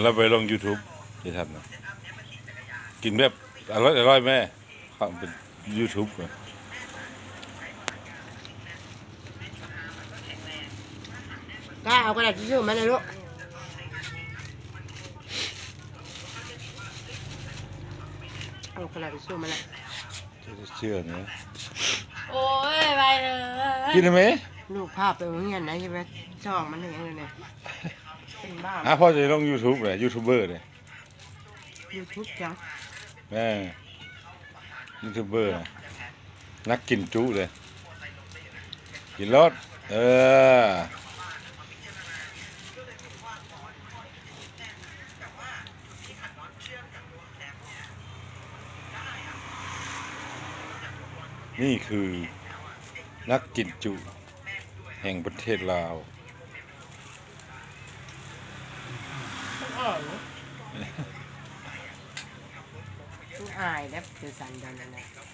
ແລ້ວໄປລົງຢູທູບ ເຈທັດນະ ກິນແບບອະລ່ອຍໆແມ້ ເປັນຢູທູບນະ. ກ້າເອົາກະດາດທິຊູ່ມາແດ່ລູກ ເອົາກະດາດທິຊູ່ມາແດ່. ເຊື່ອນະ ໂອ້ຍ ໄວເອີຍ ກິນໄດ້ໄໝ? ລູກພາໄປໂຮງຮຽນນະ ຢ່າໄປສ່ອງມັນເຮັດຫຍັງເລີຍ ເປັນບ້າ. ອ່າ ພໍ່ຈະລົງຢູທູບເລີຍ ຢູທູບເບີເລີຍ ຢູທູບຫຍັງ? ເອີ ຢູທູບເບີນະ ນັກກິນຈຸເລີຍ ກິນໂລດ ເອີ. ນີ້ຄືນັກກິນຈຸແຫ່ງປະເທດລາວ. ອາຍ ອາຍແບບຄືສັນດານນັ້ນນະ.